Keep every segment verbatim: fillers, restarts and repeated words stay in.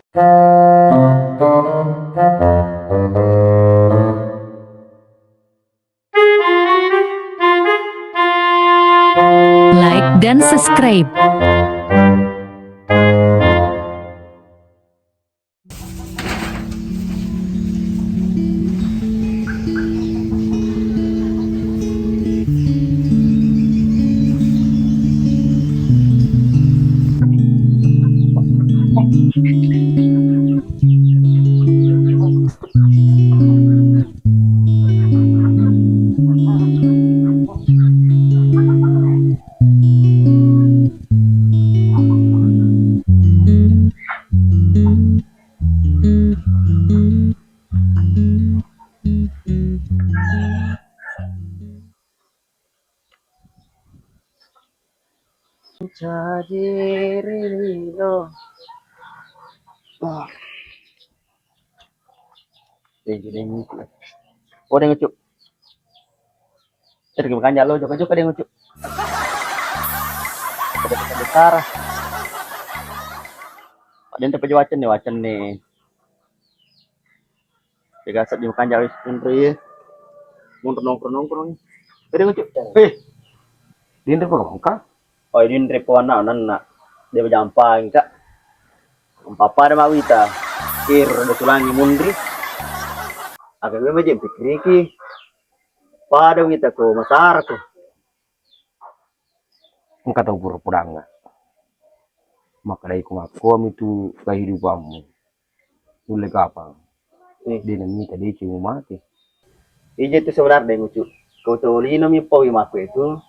Like dan subscribe. Caji ri lino. Ah. Deng, deng, ucuk. Oh, deng, ucuk. Tadi makanja lo, jokka-jokka, deng, ucuk. Pada besar. Pak, deng, tapi wacen nih, wacen nih. Tega seddi makanja wis, enre, iya. Monro nongkrong-nongkrong. Tadi, ucuk. Eh, dinre pura mangka? Oh, dinre po anna, nanna. Dia berjampang, Kak. Pada mawita. Ir, ada tulangi munri. Aga memang je pikiriki. Pada wita ko masara ko. Engka tau pura podangnga. Makkedai ko makkomi tu kehidupanmu. Nulle kapang. Eh. De namita deceng mumate. Ije tu sebenarna, Ucu. Ko tolino mi paui makku itu,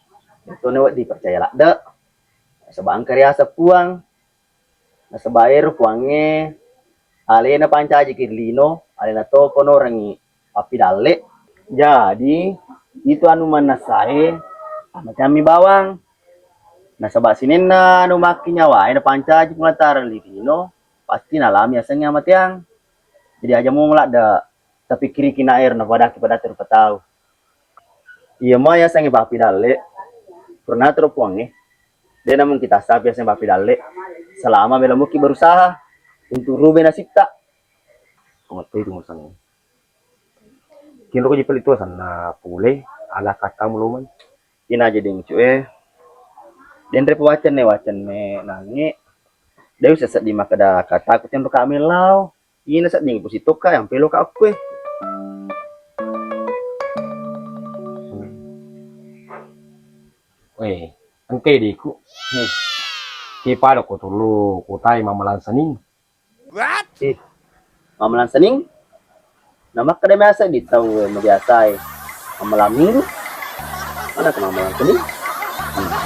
itu ne wedding percaya ladde. Nasaba engka riaseng Puang. Nasaba ero Puangnge alena pancajiki ri lino, alena toko norengngi pappidalle. Jadi, itu anu mannasae, amateammi bawang. Nasaba sininna anu makki nyawae napancaji Puang Allah Taala ri lino, pasti nalami asengnge amateang. Jadi, aja mo ladde tapikkiriki na ero napadaki padatta rupa tau. Iya ma yasengnge pappidalle, purana tero Puangnge, de namung kita sapi yasengnge pappidalle, selama melo muki berusaha untuk rubah nasibta. Ko matoi tu musangnge. Kinro ko jipeli tu asenna pole, ala katamu lomai. Ina jadi Ucu e. Denre pe wacenne, wacenne nangnge. De usa seddi makkeda kataku tenro kami lao. Ina sedding pusi tokka yang pelo ka akkue. Weh, engkai diku. Nih. Ki pada ko tulu kotai mamalang sening. What? Ih, mamalang sening? Namakkeda biasa di tau mabiasae mamalang minggu. Ada ke mamalang sening?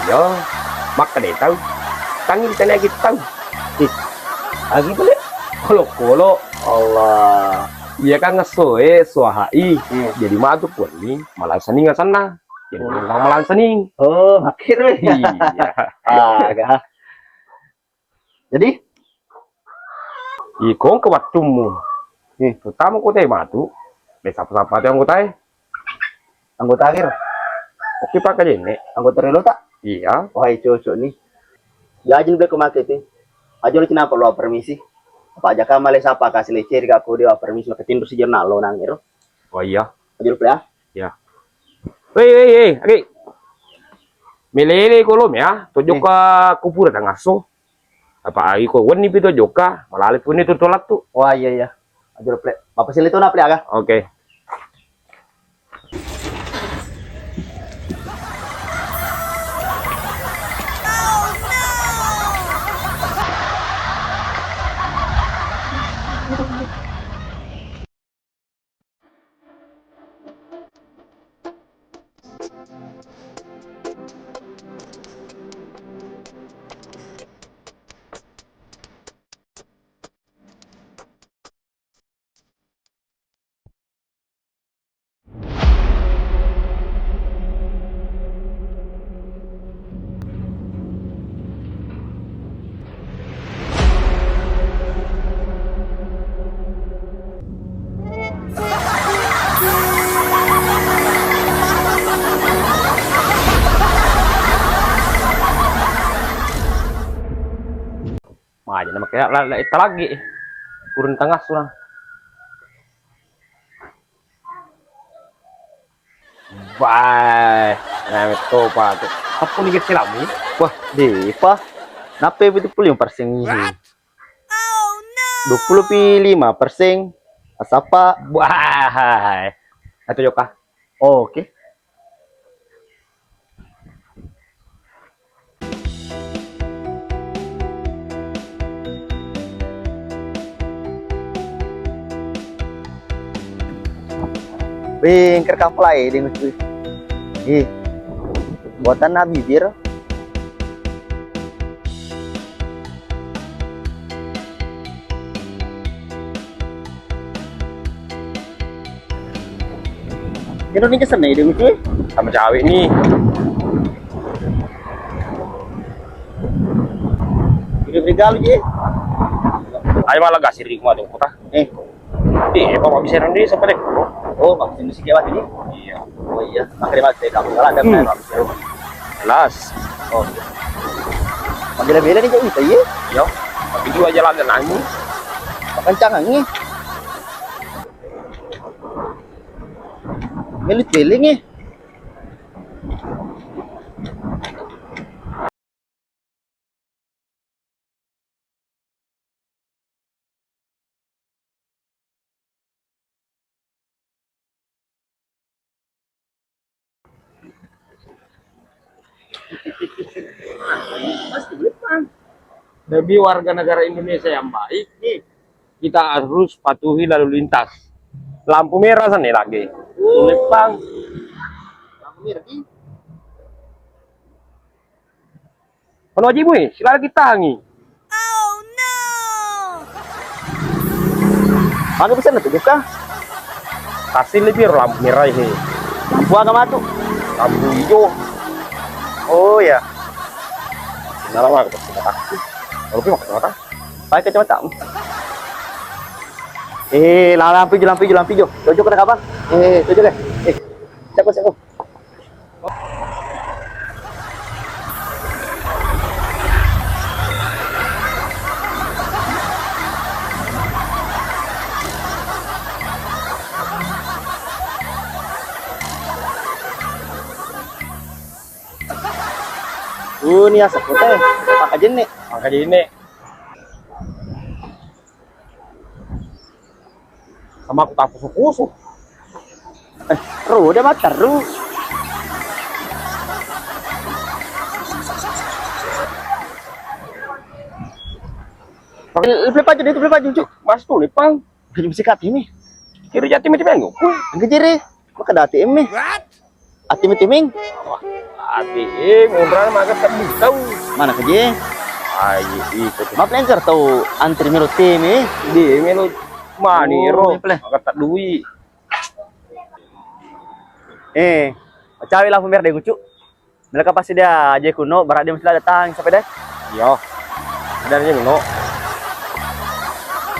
Iya, makkeda tau. Tangi ditanya gitu tau. Ih, lagi pale. Kolo-kolo. Allah. Iya kan ngesoe suahai. Hmm. Jadi matu kuning malang sening asenna. Jadi mamalang sening. Oh, makkiro. Iya. Ah, agak. Jadi? Iko engka wattummu. Eh. Terutama kotae matu, de sapa-sapa tu anggotae. Anggota akhir? Oke, Pak Kajene. Anggota relo tak? Iya. Wah, cocok nih. Jaji ni beko make ti. Aja lu cinapa lo permisi. Apa aja kamale sapa kasih leceri ka kode permisi maka tindu si jurnal lo nang ero. Oh iya. Aja lu ya. Iya. Wei, wei, wei, aki. Melele ko lo mea, to jokka kupura tangaso. Apa ai ko wenni pi to jokka, malale pi wenni tu tolattu. Wah, iya, iya. Aja lu, Ple. Bapak sini tu na, Ple, aga? Oke. Maja na makkeda la, la, etta lagi. Kurun tengah surang. Bai, nah, metto pa tu. Teppu ni kecil lagi. Wah, di pa. Nape itu puluh persen ini? Dua puluh pi lima persen. Asapa? Wah, atau joka. Oke. Wih, engker kapal aja deh, Gus. Ih, buatan Nabi, Bir. Indonesia sana ide Ucu. Sama cawe ni. Udah berigal je. Ayo malah gak sirik mau ada kota. Eh. Eh, apa bisa nanti sampai deh. Oh, maksudnya si Jawa ini? Iya. Oh iya, makanya mas saya kamu salah dan saya manusia. Jelas. Oh. Mabbela-bela ni jauh kita, iya? Iya. Tapi dua jalan dan angin. Makan cangang ni. Melut beling eh. Demi warga negara Indonesia yang baik, kita harus patuhi lalu lintas. Lampu merah sana lagi. Lepang. Lampu merah, Ki. Kono aja, Boy, sila lagi tangi. Oh no. Mana bisa nanti buka? Kasih lebih lampu merah ini. Lampu apa matu? Lampu hijau. Oh ya. Nara mah aku pakai mata. Kalau pakai mata. Pakai kacamata. Eh, lampu hijau, lampu hijau, lampu hijau. Cocok kena kapan? Eh, cocok deh. Eh, siapa siapa? Uh, ini asap kota ya. Pakai jenek. Pakai jenek. Sama aku tak kusuk-kusuk. Eh, ro, dia mata ro. Pakai lepas aja deh, lepas aja, Cuk. Mas tuh, Pang. Jadi mesti kati nih. Kira jati mesti pengen gue. Enggak jere. Maka dati eme. Ati miti ming. Ati, eh, mundrana maga teddu tau. Mana keje? Ai, itu tuh. Maaf lengker tau antri melo teme. Di melo mani ro. Maga teddui. Eh, cawe lampu merah deh gucu. Mereka pasti dia aja kuno, berat dia mesti datang sampai deh. Iya. Ada aja kuno.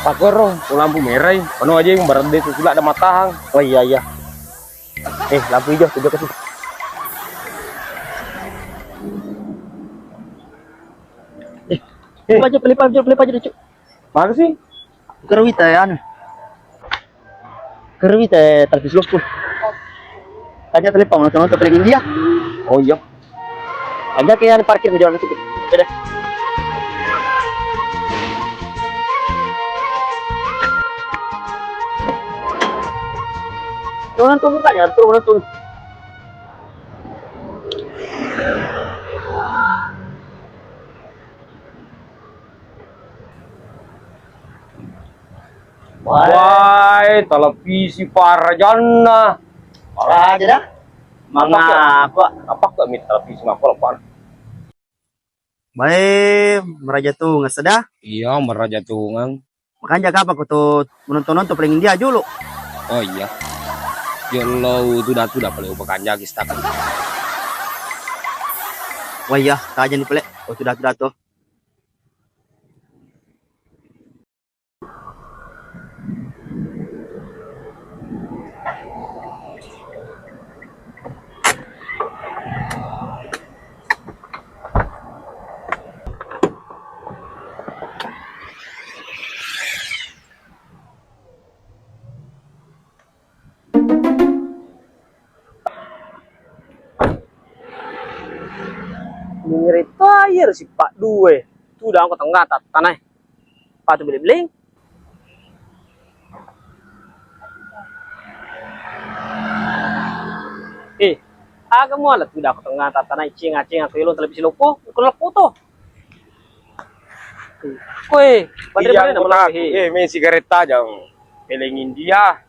Pakoro, lampu merah, penuh aja yang berat deh, sudah ada matahang. Oh iya iya. Eh, lampu hijau, hijau kasih. Eh, eh, pelepah aja, pelepah aja, pelepah aja, Cuk. Mana sih? Bukan Wita ya, anu. Kero Wita, eh, televisi loko. Tanya telepon, nonton, nonton film India. Oh iya. Aja ke yang parkir di jalan situ. Beda. Nonton bukan ya, tuh nonton. Wai, televisi parajanna. Paraja dah. Mangapa? Apa kok mi televisi mako lepan? Bae, meraja tu ngeseda. Iya, meraja tu ngang. Makanja kapang ko to menonton-nonton paling India jolo. Oh iya. Jolo tu datu dah paling upakanjaki setakan. Wah iya, kajen pale. Oh tu datu datu. Sippa due, tudang ko tengnga tattanai. Patu bele-beleng. Eh, aga muala tudang ko tengnga tattanai, ceng-ceng aku elong televisi loppo, ko loppo to. Koe, banre-banre na melaku he. Eh, main sigaret tajang. Peleng India.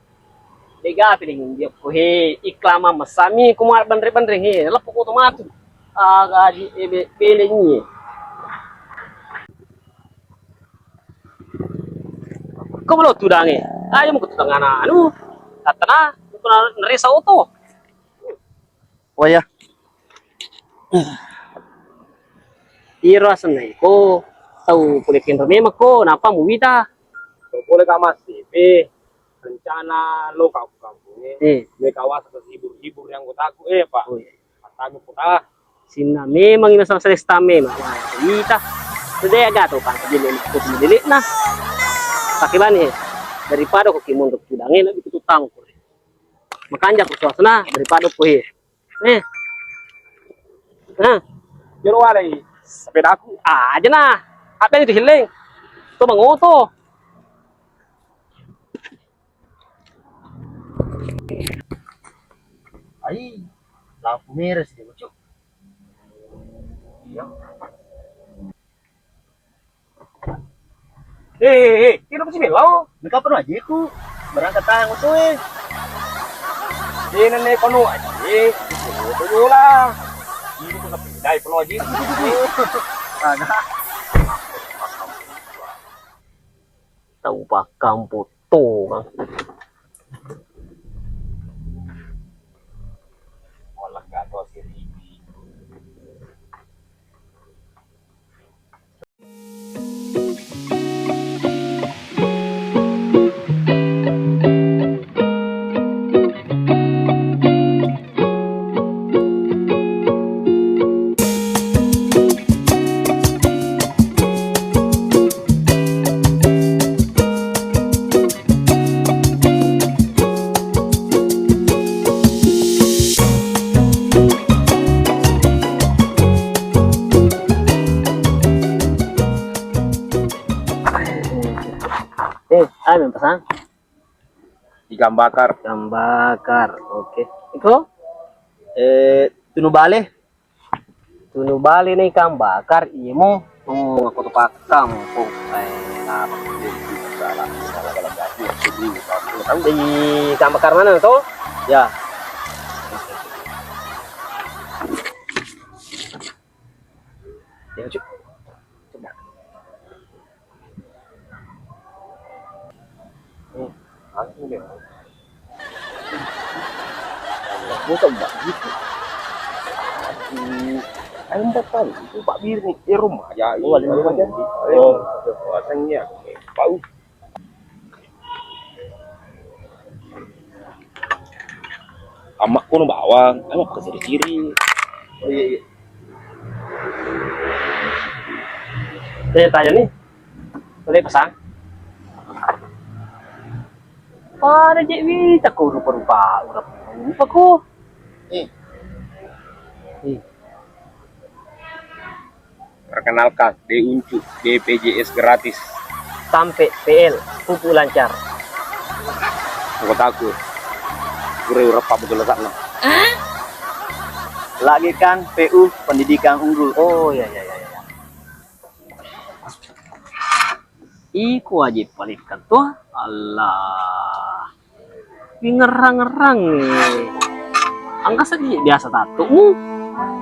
Dega peleng India ko he, iklama masami ko muala banre-banre he, loppo ko to matu. Aga di ebe peleng ye. Ko melo tudange. Ayo mo ko tudang ana anu. Tattana, ko na naresa oto. Waya. Iro asenna iko tau pole kenro memang ko, napa muwita? Boleh ka Mas, tapi rencana lo ka kampunge. Eh. Me kawasa hibur-hibur yang kotaku, eh, Pak. Oh, iya. Matami kota. Sinna memang ina sama selesta memang. Wah, ita. Sudah ya gato kan, jadi ko dili na. Pakai bani, eh. Daripada ko kimun tudange, lebih tutang ko. Makanja ko suasana daripada ko he. Eh. Nah. Jero walai sepedaku. Ah, aja nah. Apa itu hileng? To mangoto. Ai, lampu merah sih, Cuk. Iya. Eh, eh, eh, kira apa sih, Bella? Ini kapan aja ku? Berangkat tangan tuh, eh. Ini nih, penuh aja, eh. Itu yola. Ini tuh tapi dai penuh aja. Kagak. Tau pakkampotto, Kang. Eh, ayo, Bang, pasang. Ikan bakar. Ikan bakar, oke. Iko? Eh, tunu bale. Tunu bale ni ikan bakar, iya mo. Oh, aku tuh pakam. Oh, eh, apa? Salah, salah, salah, salah. Di ikan bakar mana tuh? Ya. Ya, Cuk. Coba. Hmm, langsung deh. Gua coba gitu. Hmm, ayo, empat kali. Itu Pak Bir nih. Eh, rumah aja. Oh, ada rumah aja. Oh, puasanya. Bau. Amakku no bawang, amakku siri-siri. Oh, iya, iya. Eh, tanya nih. Boleh pesan? Pada je wita ko rupa-rupa, rupa-rupa ko. Eh. Eh. Perkenalkan, De Uncu, B P J S gratis. Sampe P L, pupuk lancar. Aku takut. Pura urappa betul letakna. Lagi kan P U, pendidikan unggul. Oh, ya, ya, ya, ya. Iko aja palikkan tuh. Allah. Pingerrang-ngerrang, eh. Angka seddi biasa tattomu.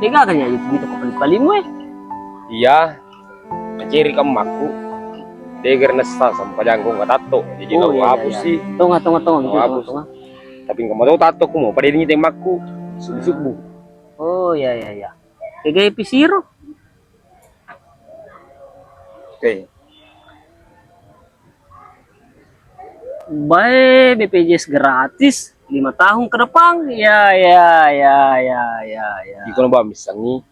Tega kan ya itu, itu kepali-palimu, eh. Iya. Maceri kammakku. Deger nessa sampajang ko tatto. Jadi oh, iya, iya, hapus sih. Tonga, tonga, tonga, gitu, hapus. Tonga, tonga. Tapi engka mau tatto ku mau pada ini temmakku. Subuh-subuh. Oh, iya, iya, iya. Tega pisiro? Oke. Bae B P J S gratis lima tahun ke depan. Ya, ya, ya, ya, ya, ya. Iko na ba missengi